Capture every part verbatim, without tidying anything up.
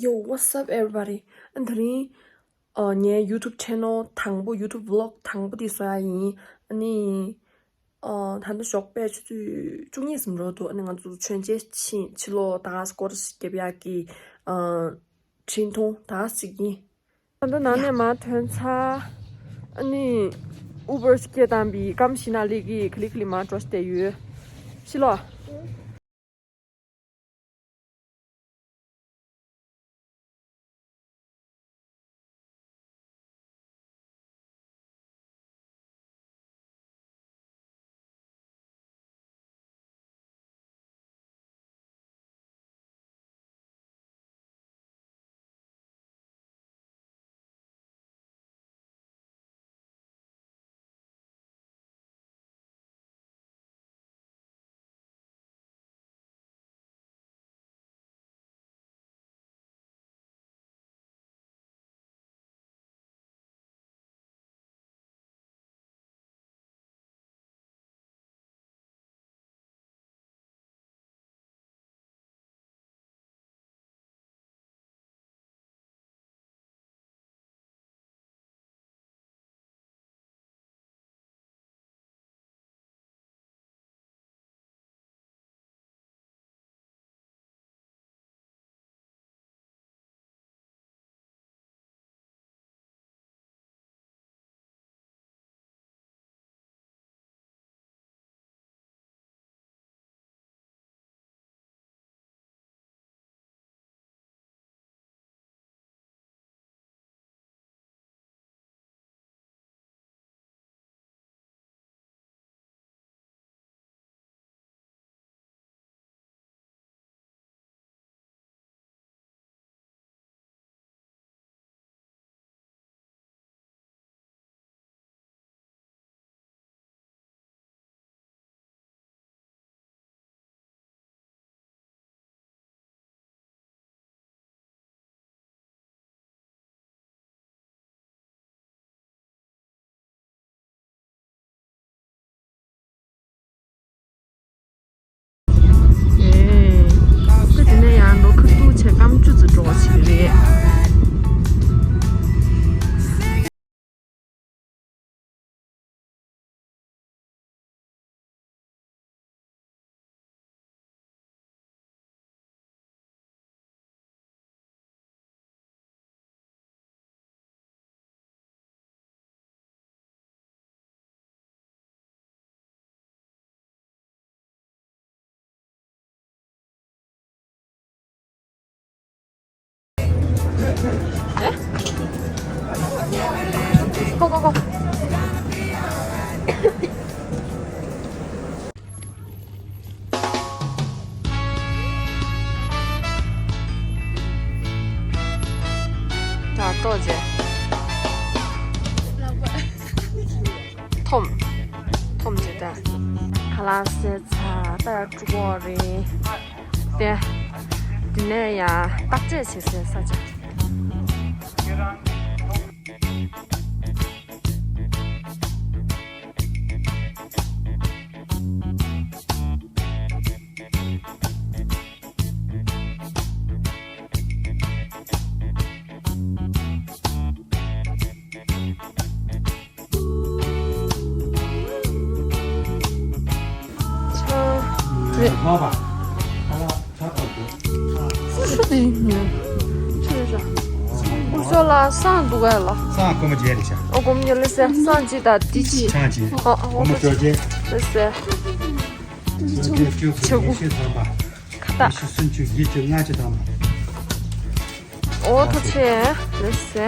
Yo, what's up, everybody? ཨ་ནི་དེ་རིང་ཨ་ངའི་YouTube channel དང་པོ། YouTube vlog དང་པོ་དེ་བཟོ་ཡ་ཡིན། ཨ་ནི་ཨ་ད་ལྟ་ཞོགས་པ་ཆུ་ཚོད་བཅུ་གཉིས་ཙམ་འགྲོ་འདུག་ཨ་ནི་ང་ཚོ་མཆོད་མཇལ་ཕྱིན་ཕྱི་ལོགས་ད་ག་སེ་སྐོར་ར་ཞིག་རྒྱབ་ཡག་གི་ཨ་འཕྲིན་ཐུང་ད་ག་ཟིག་ཡིན། ད་ལྟ་ནང་ནས་མར་ཐོན་ཚར། ཨ་ནི་Uber་སྐད་བཏང་པའི་སྐམ་ཞིག་ན་ལི་གི་ག་ལི་ག་ལི་མར་འགྲོ་བསྡད་ཡོད། ཕྱི་ལོགས། ཨེ། ཁོ་དེ་ནས་ཡང་ལོ་ཁ་ཐུག་བྱས་སྐམ་ཆུ་ཚོད་འགྲོ་བ་ཞིག་རེད། Go, go, go. ད་ལྟོ་རྗེ། ཐོམ། ཐོམ་རྗེ་ད། ཧ་ལ་སེ་ཚ་ད་ཀྲུ་གོ་རེད། དེ། དེ་ནས་ཡང་བརྟག་དཔྱད་བྱེད་སའི་ས་ཆ། ཆང་། རེད། ལོག་པ། ཨ་ལ། ཆང་ཐོག་འདུག་ཆང་། སུ་སུ་དེ་ཡིན། ཆུ་རེད་ཤག་ཨུ་ཤོ་ལ་སང་འདུག་ག་ལ། སང་སྒོར་མོ་བརྒྱད་རེད་ཤག་ཨོ་སྒོར་མོ་བརྒྱད་ལེ་སེ། སང་གཅིག་དང་དེ་གཅིག་ཆང་གཅིག་ཨོ་ཨོ་སྒོར་མོ་བཅོ་བརྒྱད། ལེ་སེ། བཅོ་བརྒྱད་བཅུ་དགུ། ཉི་ཤུ་ཐམ་པ། ཁ་བཏགས། ཉི་ཤུ་སུམ་ཅུ། བརྒྱད་ཅུ། ལྔ་བཅུ་ཐམ་པ། ཨོ་ཐུགས་རྗེ་ཆེ། ལེ་སེ།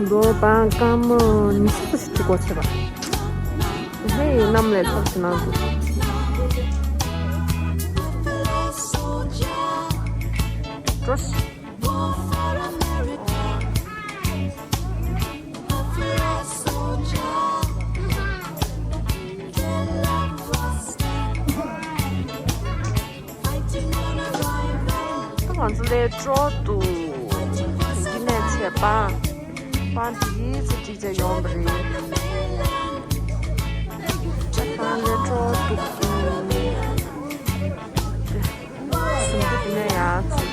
མདོ་བ་སྐར་མ་ཉི་ཤུ་ཙམ་ཞིག་བྲིས་དགོས་ཆེ་བ། ཧེ་གནམ་ལས་ཚབས་ཆེ་གནང་འདུག་འགྲོ། ང་ཚོ་ལས་འཕྲོ་འདུག་འདི་ནས་བྱས་པ། པ་འདི་ཚོ་ཅིག་ཅར་ཡོང་བ་རེད། ཨ་ཁང་ལས་འཕྲོ་འདུག་ཟིན་འདུག་འདི་ནས་ཡང་ཚུད།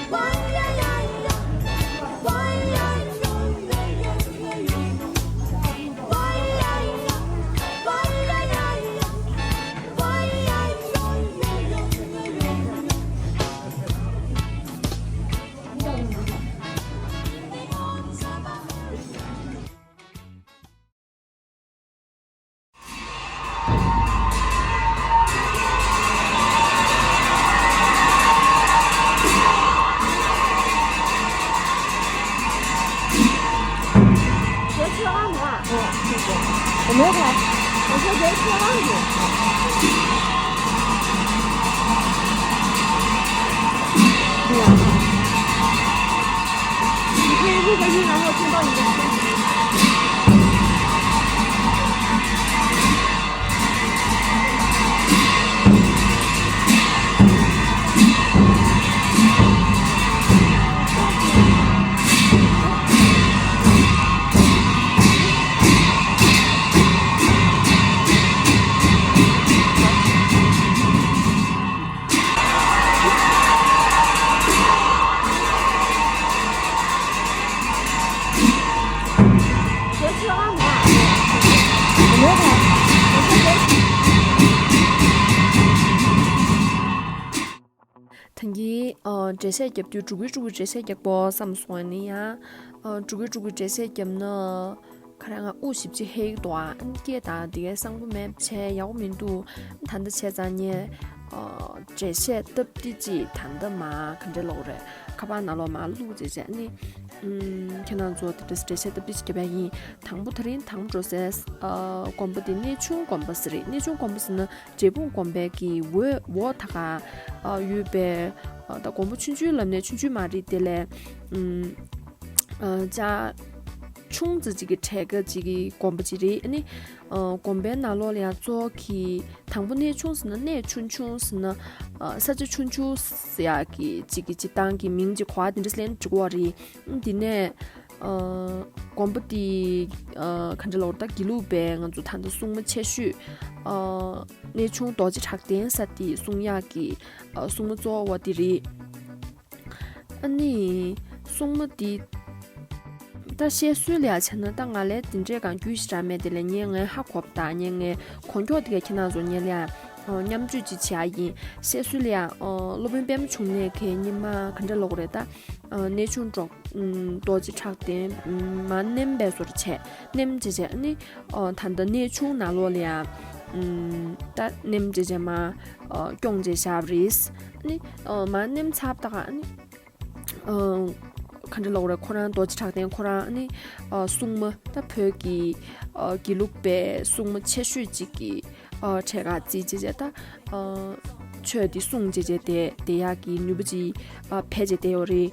ད་གིན་ཨ་འགྲེལ་བཤད་རྒྱབ་དུས་འབྲུག་གི་འབྲུག་གི་འགྲེལ་བཤད་རྒྱག་པོ་བསམ་སོང་ནི་ཡང་། ཨ་འབྲུག་གི་འབྲུག་གི་འགྲེལ་བཤད་རྒྱབ་ན་ཁ་ར་ང་དབུགས་ཞིབ་ཅིག་ཧེག་འདུག་ཨ་སྐད་དང་དེ་གའི་གསང་པོ་མེད་བྱས་ཡག་པོ་མི་འདུག་ད་ལྟ་བྱས་ཙང་ངས་ཨ་འགྲེལ་བཤད་སྟབས་བདེ་ཅིག་ད་ལྟ་མ་ག་འདྲ་ལོག་རེད། ཁ་པར་ནང་ལོགས་མ་བླུགས་བྱས་བྱས་ནི། ཨུམ། ཁྱེད་རང་ཚོ་དེ་འདྲ་འགྲེལ་བཤད་སྟབས་བདེ་ཅིག་རྒྱབ་ཡ་ཡིན། དང་པོ་ད་རིང་དང་པོ་འགྲོ་སའི་ཨ་དགོན་པ་དེ་གནས་ཆུང་དགོན་པ་ཟེར་རེད། གནས་ཆུང་དགོན་པ་ཟེར་ན་འབྲས་སྤུངས་དགོན་པའི་གི་འོག་འོག་ད་ག་ཨ་ཡོད་པའི་ཨ་ད་དགོན་པ་ཆུང་ཆུང་ལབ་ནས་ཆུང་ཆུང་མ་རེད། དེ་ལས་ཨུམ་ཨ་ཅག་ཆུང་ཙི་ཅིག་གི་གྲས་ཀ་ཅིག་གི་དགོན་པ་ཅིག་རེད། ཨ་ནི་ཨ་དགོན་པའི་ནང་ལོགས་ལ་ཡང་གཙོ་བོ་གི་དང་པོ་གནས་ཆུང་ཟེར་ན་གནས་ཆུང་ཆུང་ཟེར་ན་ཨ་ས་ཆ་ཆུང་ཆུང་ཟེར་ཡག་གི་ཅིག་གི་སྤྱིར་བཏང་གི་མིང་ཅིག་གོ་བ་དེ་འདྲ་ལེན་འགྲིག་གོ་བ་རེད། འདི་ནས་ཨ་དགོན་པ་འདི་ཨ་ག་འདྲ་ལབ་དགོས་རེད། ད་དགེ་ལུགས་པའི་ང་ཚོ་ད་ལྟ་སྲུང་མ་ཆེ་ཤོས་ཨ་གནས་ཆུང་རྡོ་རྗེ་གྲགས་ལྡན་ས་དེ་སྲུང་ཡག་གི་ཨ་སྲུང་མ་གཙོ་བོ་དེ་རེད། ཨ་ནི་སྲུང་མ་འདི་ད་བཤད་སྲོལ་ལ་ཡ་བྱས་ན་ད་ང་ལ་དེ་འདྲའི་གང་རྒྱུས་ཤིག་རག་མེད། དེ་ལས་ངས་ངའི་ཧ་གོ་བ་དང་ངས་ངའི་གོ་མཁྱོག་དེ་ག་ཁྱེད་རང་ཚོ་ངས་ལ་ཡ་མཉམ་སྤྱོད་ཅིག་བྱེད་ཡ་ཡིན། བཤད་སྲོལ་ལ་ཡ་སློབ་དཔོན་པད་མ་འབྱུང་གནས་ཀྱི་ཉི་མ་ག་འདྲ་ལབ་དགོས་རེད། ད་གནས་ཆུང་འབྲོག་རྡོ་རྗེ་གྲགས་ལྡན་མ་ནེམ་པའི་བཟོ་འདྲ་བྱས། ནེམ་བྱས་བྱས་ཨ་ནི་ད་ལྟ་གནས་ཆུང་ནང་ལོགས་ལ་ཡ་ད་ནེམ་བྱས་བྱས་མ་སྐྱོང་བྱས་བཞག་པ་རེད། ཨ་ནི་མ་ནེམ་ཚར་བ་ད་ག་ཨ་ནི་ག་འདྲ་ལབ་དགོས་རེད། ཁོ་རང་རྡོ་རྗེ་གྲགས་ལྡན་ཁོ་རང་ཨ་ནི་སྲུང་མ་ད་བོད་ཀྱི་དགེ་ལུགས་པའི་སྲུང་མ་ཆེ་ཤོས་གཅིག་གི་གྲས་ཁ་རྩིས་བྱས་བྱས་ད་ཆོས་འདི་སྲུང་བྱས་བྱས་བསྡད་བསྡད་ཡག་གི་ནུས་པ་ཅིག་འཕེལ་བྱས་བསྡད་ཡོད་རེད།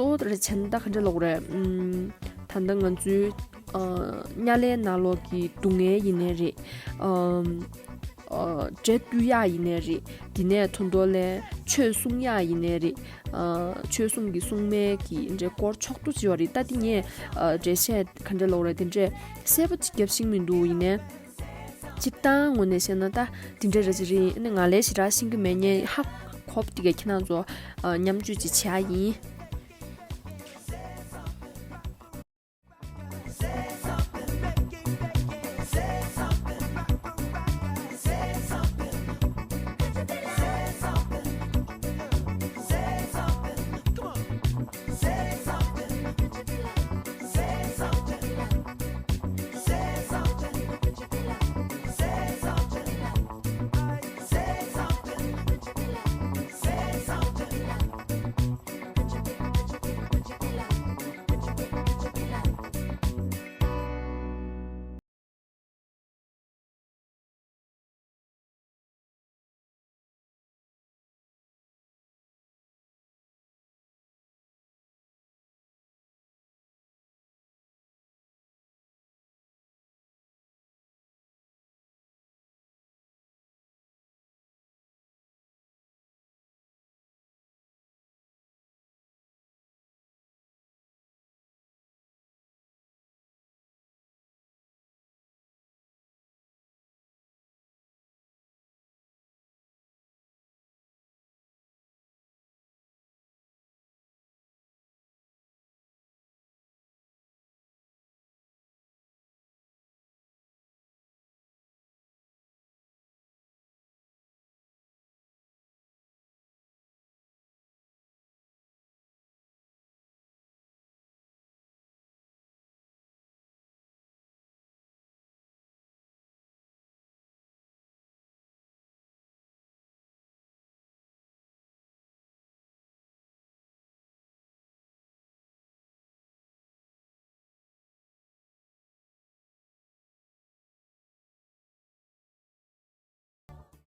གཙོ་བོ་རེད་བྱས་ན་ད་ག་འདྲ་ལབ་དགོས་རེད། ཨམ། ད་ལྟ་ང་ཚོའི་ཨ། དམྱལ་བའི་ནང་ལོགས་ཀྱི་སྡུག་བསྔལ་ཡིན་ནའི་རེད། ཨམ། ཨ། འདྲེ་བཏུལ་ཡག་ཡིན་ནའི་རེད། དེ་ནས་ཐོན་ཐོག་ལ་ཆོས་གསུང་ཡག་ཡིན་ནའི་རེད། ཨ། ཆོས་གསུང་གི་གསུང་མལ་གྱི་འདྲའི་སྐོར་ཕྱོགས་བསྡུས་བྱས་པ་རེད། ད་དེ་ངས་ཨ། འགྲེལ་བཤད་ག་འདྲ་ལབ་དགོས་རེད། དེ་འདྲའི་གསལ་པོ་ཅིག་རྒྱབ་ཤེས་མི་འདུག་ཡིན་ནའི། སྤྱིར་བཏང་ངོས་ནས་བཤད་ན་ད་དེ་འདྲ་རེད་ཅེས་རེད། ཨ་ནི་ང་ལས་ཞེ་དྲག་ཤེས་ཀྱི་མེད། ངས་ཧ་གོ་བ་དེ་ག་ཁྱེད་རང་ཚོ་ཨ། མཉམ་སྤྱོད་ཅིག་བྱེད་ཡག་ཡིན།